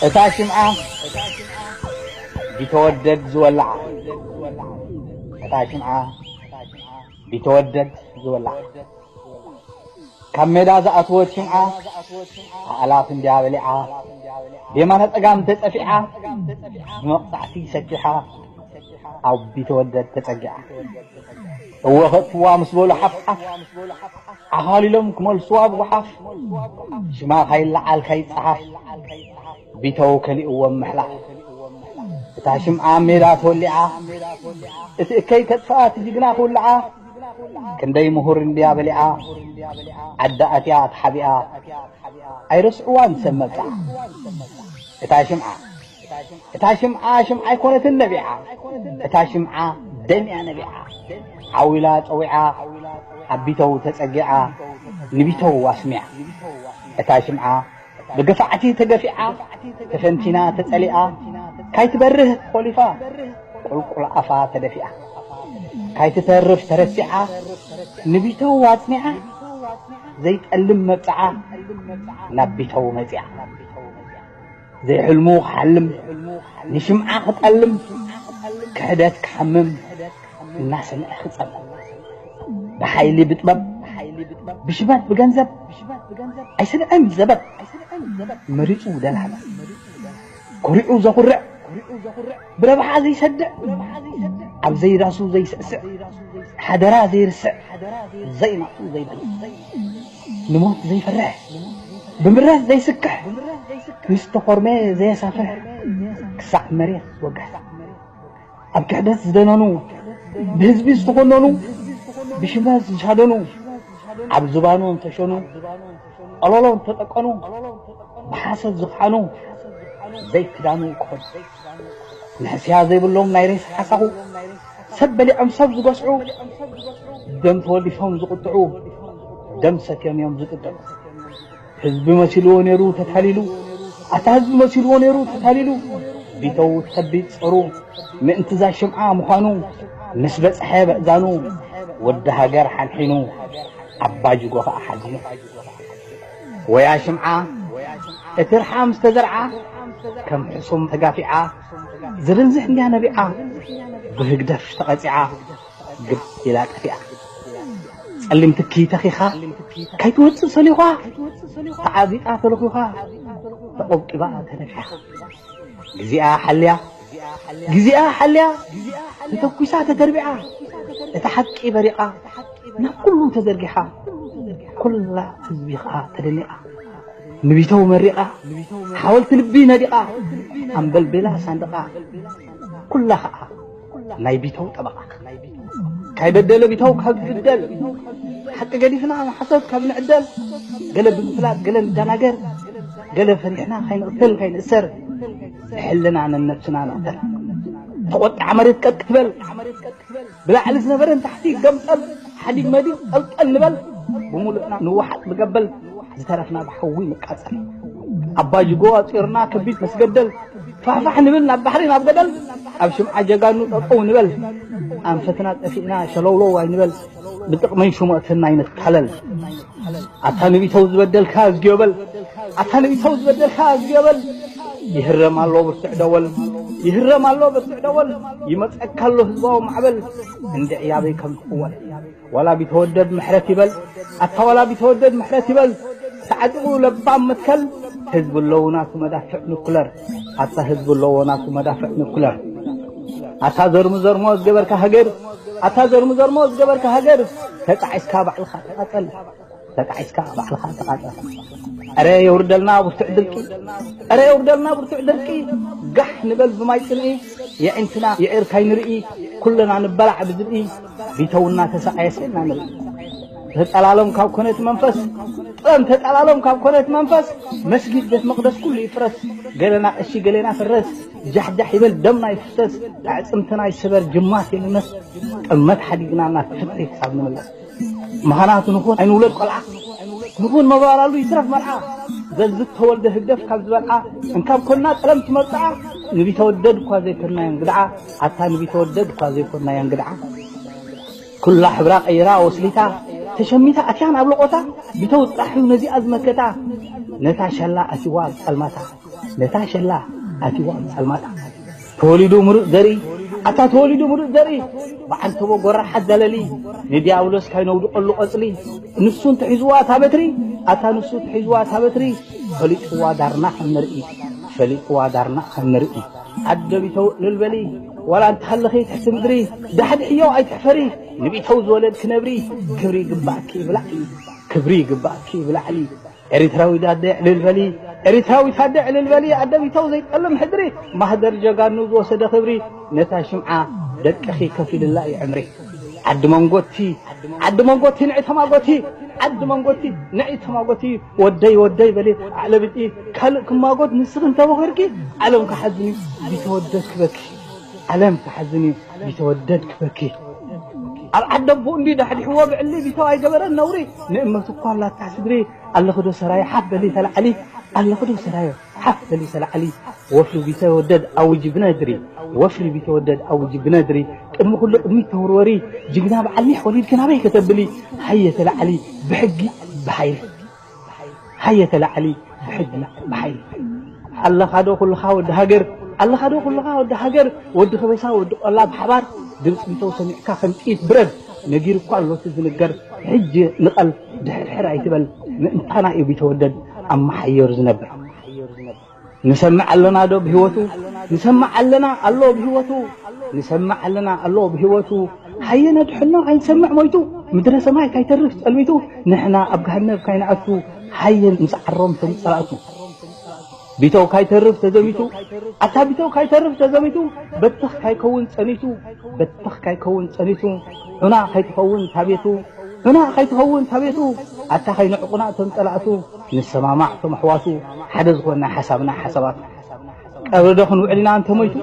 እታ ሽምዓ ቢተወደድ ዝወልዓ፣ እታ ሽምዓ ቢተወደድ ዝወልዓ፣ ካብ ሜዳ ዝኣትወት ሽምዓ ኣእላፍ እንድያ በሊዓ፣ ብየማነ ጸጋም ተጸፊዓ፣ ብመቕጻዕቲ ሰኪሓ ኣብ ቢተወደድ ተጸጊዓ። እወ ከጥፍዋ ምስ በሉ ሓፍሓፍ፣ ዓኻሊሎም ክመልስዋ ብጓሓፍ፣ ሽማ ካይለዓል ካይጸሓፍ፣ ቢተው ከሊእዎም ምሕላፍ። እታ ሽምዓ ሜዳ ተወሊዓ፣ እቲ እከይ ከጥፍኣ እቲ ጅግና ክውልዓ፣ ክንደይ ምሁር እንድያ በሊዓ፣ ዓዲ ኣትያ ተሓቢኣ፣ ኣይረስዕዋን ሰብ መብጽዓ። እታ ሽምዓ፣ እታ ሽምዓ ሽምዓ ኣይኮነትን ነቢዓ፣ እታ ሽምዓ ደም እያ ነቢዓ። ዓዊላ ጸዊዓ፣ ኣብ ቢተው ተጸጊዓ፣ ንቢተው ኣስሚዓ። እታ ሽምዓ ብገፋዕቲ ተገፊዓ፣ ተፈንቲና ተጸሊኣ፣ ካይትበርህ ተኾሊፋ፣ ቁልቁል ኣፋ ተደፊኣ። ካይትተርፍ ተረሲዓ፣ ንቢተው ኣጽኒዓ፣ ዘይጠልም መብጽዓ ናብ ቢተው መጺኣ። ዘይሕልሙ ክሓልም፣ ንሽምዓ ክጠልም፣ ክሕደት ክሓምም፣ እናሰምዐ ክጸምም። ብሓይሊ ብጥበብ፣ ብሽመት ብገንዘብ፣ ኣይስምዕን ዘበብ። መሪጹ ደላላ፣ ኮሪዑ ዘኹርዕ፣ ብረብሓ ዘይሰድዕ፣ ኣብ ዘይዳሱ ዘይስዕስዕ፣ ሓደራ ዘይርስዕ፣ ዘይናቱ ዘይበልዕ፣ ንሞት ዘይፈርሕ፣ ብምረት ዘይስክሕ፣ ምስ ተኾርመ ዘየሳፍሕ፣ ክሳዕ መሬት ዝወግሕ። ኣብ ክሕደት ዝደነኑ፣ ብህዝቢ ዝተኾነኑ፣ ብሽመት ዝሻደኑ፣ ኣብ ዝባኑ እንተሸኑ፣ ቀለሎ እንተጠቀኑ፣ ብሓሰት ዝኽሓኑ፣ ዘይክዳኑ ክኾኑ። ንሕስያ ዘይብሎም ናይ ሬሳ ሓሳኹ፣ ሰብ በሊዖም ሰብ ዝገስዑ፣ ደም ተወሊፎም ዝቕጥዑ፣ ደም ሰትዮም እዮም ዝጥጥዑ። ህዝቢ መሲልዎ ነይሩ ተታሊሉ፣ ኣታ ህዝቢ መሲልዎ ነይሩ ተታሊሉ፣ ቢተው ከቢድ ጸሩ፣ ምእንቲ እዛ ሽምዓ ምዃኑ፣ ምስ በጽሐ በእዛኑ፣ ወዲ ሃገር ሓንሒኑ፣ ኣባ ጅጎ ኸኣ ሓዚኑ። ወያ ሽምዓ፣ እቲ ርሓ ምስ ተዘርዓ፣ ከም ሕሱም ተጋፊዓ፣ ዝርንዝሕ እንድያ ነቢዓ፣ ብህግደፍ ተቐጺዓ፣ ግብ ኢላ ጠፊኣ። ጸሊም ትኪ ተኺኻ፣ ከይትወጽእ ሰሊዃ፣ ተዓቢጣ ተለኺኻ፣ ተቖብቂባ ተነፊሓ። ግዜኣ ሓልያ፣ ግዜኣ ሓልያ፣ ተተኲሳ ተተርቢዓ፣ እታ ሓቂ በሪቓ፣ ናብ ኩሉ ተዘርጊሓ፣ ኩላ ህዝቢ ኸኣ ተደኒቓ። ንቢተው መሪቓ፣ ሓወልቲ ልቢ ነዲቓ፣ ኣምበልቤላ ሳንድቓ፣ ኩላ ኸኣ ናይ ቢተው ጠበቓ። ካይበደለ ቢተው ካብ ዝብደል፣ ሓቂ ገዲፍና ንሓሶት ካብ ንዕደል፣ ገለ ብምፍላጥ ገለ ንደናገር፣ ገለ ፈሪሕና ካይንቕተል ካይንእሰር፣ ብሕልና ነነብስና ንቕተል። ተቖጥዓ መሬት ቀጥ ክትበል፣ ብላዕሊ ዝነበረ ንታሕቲ ገምጠል፣ ሓዲግ መዲግ ጠልጠል ንበል፣ ብምሉእና ንወሓጥ ብገበል፣ ዝተረፍና ብሓዊ ንቃጸል። ኣባ ጅጎ ኣጺርና ከቢድ መስገደል፣ ፋሕፋሕ ንብል ናብ ባሕሪ ናብ ገደል፣ ኣብ ሽምዓ ጀጋኑ ጠጠው ንበል። ኣንፈትና ጠፊእና ሸለውለው ኣይንበል፣ ብጥቕምን ሹመትን ኣይንታለል። ኣታ ንቢተው ዝበደልካ እዝግዮ በል፣ ኣታ ንቢተው ዝበደልካ እዝግዮ በል። ይህረም ኣሎ ብርቱዕ ደወል፣ ይህረም ኣሎ ብርቱዕ ደወል፣ ይመጸካ ኣሎ ህዝባዊ ማዕበል፣ እንድዒ ኣበይ ከም ትኽወል። ዋላ ቢተወደድ ምሕረት ይበል፣ ኣታ ዋላ ቢተወደድ ምሕረት ይበል። ተዓጢቑ ለባም መትከል፣ ህዝቢ ኣለዎ ናቱ መዳፍዕ ኑክለር፣ ኣታ ህዝቢ ኣለዎ ናቱ መዳፍዕ ኑክለር። ኣታ ዘርሙ ዘርሞ ዝገበርካ ሃገር፣ ኣታ ዘርሙ ዘርሞ ዝገበርካ ሃገር፣ ተጣዒስካ ባዕልኻ ተቓጸል፣ ተጣዒስካ ባዕልኻ ተቓጸል። ኧረ የውርደልና ብርቱዕ ድርቂ፣ ኧረ የውርደልና ብርቱዕ ድርቂ፣ ጋሕ ንበል ብማይ ጽልኢ፣ የዒንትና የዒርካ ይንርኢ፣ ኩልና ንበላዕ ብዝብኢ፣ ቢተውና ተሰቓየ ስኢልና ንርኢ። ተጸላሎም ካብ ኮነት መንፈስ፣ ጥረም ተጸላሎም ካብ ኮነት መንፈስ፣ መስጊድ ቤት መቕደስ ኩሉ ይፍረስ፣ ገለና ቀሺ ገሌና ፍረስ፣ ጃሕጃሕ ይበል ደምና ይፍሰስ፣ ኣዕጽምትና ይሰበር ጅማት ይምመስ፣ ጥልመት ሓዲግና ናብ ፍትሒ ክሳብ ንምለስ። ምኽንያቱ ንኹን ኣይንውለድ ቆልዓ፣ ንኹን መባራሉ ይትረፍ መርዓ፣ ዘዝተወልደ ህግደፍ ካብ ዝበልዓ፣ እንካብ ኮና ቀለም ትመርጽዓ፣ ንቢተወደድ እኳ ዘይኮንናዮ እንግድዓ፣ ኣታ ንቢተወደድ እኳ ዘይኮንናዮ እንግድዓ። ኩላ ሕብራ ቀይራ ወስሊታ፣ ተሸሚታ ኣትያ ናብ ለቖታ፣ ቢተው ጥራሕ እዩ ነዚኣ ዝመከታ። ነታ ሸላ ኣትዋ ኣብ ጸልማታ፣ ነታ ሸላ ኣትዋ ኣብ ጸልማታ። ተወሊዱ ምሩጽ ዘርኢ፣ ኣታ ተወሊዱ ምሩጽ ዘርኢ፣ ብዓንተቦ ጎራሓት ዘለሊ፣ ንዲያብሎስ ካይነውድቐሉ ቐጽሊ። ንሱ እንተሒዝዋ እታ በትሪ፣ ኣታ ንሱ እንተሒዝዋ እታ በትሪ፣ ፈሊጥዋ ዳርና ከም ንርኢ፣ ፈሊጥዋ ዳርና ከም ንርኢ። ኣደ ቢተው እልል በሊ፣ ዋላ እንተሃለኺ ትሕቲ ምድሪ፣ ዳሕድሕዮ ኣይትሕፈሪ፣ ንቢተው ዝወለድኪ ነብሪ፣ ክብሪ ይግባእኪ ብላዕሊ፣ ክብሪ ይግባእኪ ብላዕሊ። ኤሪትራዊት ኣደ ዕልል በሊ፣ ኤሪትራዊት ኣደ ዕልል በሊ፣ ኣደ ቢተው ዘይጠልም ሕድሪ፣ ማህደር ጀጋኑ ዝወሰደ ክብሪ፣ ነታ ሽምዓ ደቅኺ ከፊልላ እዩ ዕምሪ። ዓዲ መንጎቲ፣ ዓዲ መንጎቲ ንዒ ተማጎቲ፣ ዓዲ መንጎቲ ንዒ ተማጎቲ፣ ወደይ ወደይ በሊ ኣዕለብጢ፣ ካልእ ክማጎት ንስኺ እንተቦኺርኪ፣ ዓለም ክሓዝን እዩ ቢተወደድ ክበኪ፣ ዓለም ክሓዝን እዩ ቢተወደድ ክበኪ። ኣብ ዓዲ ኣቦኡ እንዲ ዳሕዲሕዎ ብዕሊ ቢተው ኣይገበረን ነውሪ፣ ንእመት እኳ ኣላታ ስድሪ፣ ኣለኽዶ ሰራየ ሓፍ በሊ ተላዕሊ፣ ኣለኽዶ ሰራየ ሓፍ በሊ ተላዕሊ። ወፍሪ ቢተወደድ ኣውጂ ብነድሪ፣ ወፍሪ ቢተወደድ ኣውጂ ብነድሪ፣ ቅድሚ ኩሉ ቅድሚት ተውርወሪ፣ ጅግና በዓል ኒሕ ወሊድኪ ናበይ ከተብሊ፣ ሃየ ተላዕሊ ብሕጊ ብሓይሊ፣ ሃየ ተላዕሊ ብሕጊ ብሓይሊ። ኣለኻዶ ኩልኻ ወዲ ሃገር፣ ኣለኻዶ ኩልኻ ወዲ ሃገር፣ ወዲ ከበሳ ወዲ ቆላ ብሓባር፣ ድምፂ ቢተው ሰሚዕካ ከም ጥይት ብረድ፣ ነጊሩ እኳ ኣሎ እቲ ዝንገር፣ ሕጂ ንቐል ድሕርሕር ኣይትበል፣ ምእንታና እዩ ቢተወደድ ኣብ መሓየሩ ዝነብር። ንሰምዕ ኣለና ዶ ብህይወቱ? ንሰምዕ ኣለና ኣሎ ብህይወቱ። ንሰምዕ ኣለና ኣሎ ብህይወቱ። ሃየ ነድሕኖ ካይንሰምዕ ሞይቱ። ምድረ ሰማይ ካይተርፍ ጸልሚቱ። ንሕና ኣብ ገሃነብ ካይንኣቱ። ሃየ ንስዓሮም ቶም ጸላእቱ። ቢተው ካይተርፍ ተዘሚቱ። ኣታ ቢተው ካይተርፍ ተዘሚቱ። በትኽ ካይከውን ጸኒቱ። በትኽ ካይከውን ጸኒቱ። ዑና ካይትኸውን ታቤቱ። ዑና ካይትኸውን ታቤቱ። ኣታ ካይንዕቁና ቶም ጸላእቱ። ንሰማማዕ ቶም ኣሕዋቱ። ሓደ ዝኾንና ሓሳብና ሓሳባቱ። ቀብሪ ዶ ክንውዕል ኢና እንተ ሞይቱ?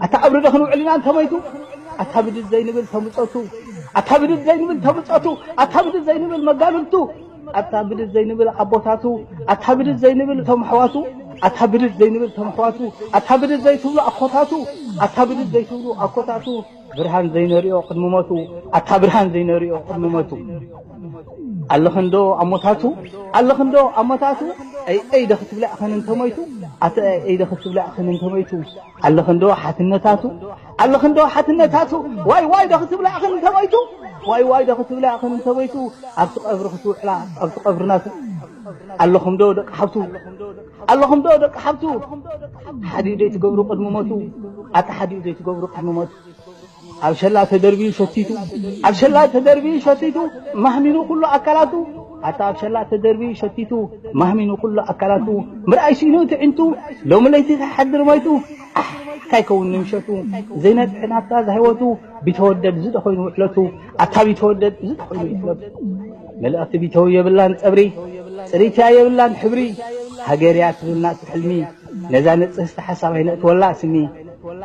ኣታ ቀብሪ ዶ ክንውዕል ኢና እንተ ሞይቱ? ኣታ ብድድ ዘይንብል ተምጸቱ። ኣታ ብድድ ዘይንብል ተምጸቱ። ኣታ ብድድ ዘይንብል መጋድልቱ። ኣታ ብድድ ዘይንብል ኣቦታቱ። ኣታ ብድድ ዘይንብል እቶም ኣሕዋቱ። ኣታ ብድድ ዘይንብል እቶም ኣሕዋቱ። ኣታ ብድድ ዘይትብሉ ኣኮታቱ። ኣታ ብድድ ዘይትብሉ ኣኮታቱ። ብርሃን ዘይነሪኦ ቅድሚ ሞቱ። ኣታ ብርሃን ዘይነሪኦ ቅድሚ ሞቱ። ኣለኽንዶ ኣሞታቱ? ኣለኽንዶ ኣሞታቱ? ኣይ ኣይ ዶ ክትብላ እኸን እንተሞይቱ? ኣታ ኣይ ኣይ ዶ ክትብላ እኸን እንተሞይቱ? ኣለኽንዶ ሓትነታቱ? ኣለኽንዶ ሓትነታቱ? ዋይ ዋይ ዶ ክትብላ እኸን እንተሞይቱ? ዋይ ዋይ ዶ ክትብላ እኸን እንተሞይቱ? ኣብቲ ቀብሪ ክትውዕላ፣ ኣብቲ ቀብሪ ናቱ። ኣለኹምዶ ደቂ ሓብቱ? ኣለኹምዶ ደቂ ሓብቱ? ሓዲኡ ዘይትገብሩ ቅድሚ ሞቱ። ኣታ ሓዲኡ ዘይትገብሩ ቅድሚ ሞቱ። ኣብ ሸላ ተደርቢዩ ሸቲቱ፣ ኣብ ሸላ ተደርቢዩ ሸቲቱ፣ ማህሚኑ ኩሉ ኣካላቱ። ኣታ ኣብ ሸላ ተደርቢዩ ሸቲቱ፣ ማህሚኑ ኩሉ ኣካላቱ። ምርኣይ ስኢኑ ትዕንቱ፣ ሎሚ ለይቲ ተሓድር ሞይቱ። ኣሕ፣ ካይከውን ንምሸቱ፣ ዘይነጥሕ ናብታ ዛህይወቱ። ቢተወደድ እዚ ዶ ኮይኑ ውዕለቱ? ኣታ ቢተወደድ እዚ ዶ ኮይኑ ውዕለቱ? መልእኽቲ ቢተው የብላን ጸብሪ፣ ጽሪትያ የብላን ሕብሪ። ሃገርያ ትብልና እቲ ሕልሚ። ነዛ ንጽህቲ ሓሳብ ኣይነእትወላ ስሚ።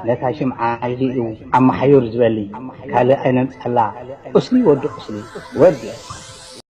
ነታ ሽምዓ ኢሉ እዩ ኣመሓዩር ዝበሊ። ካልእ ኣይነምጻላ። ቁስሊ ወዲ ቁስሊ፣ ወዲ።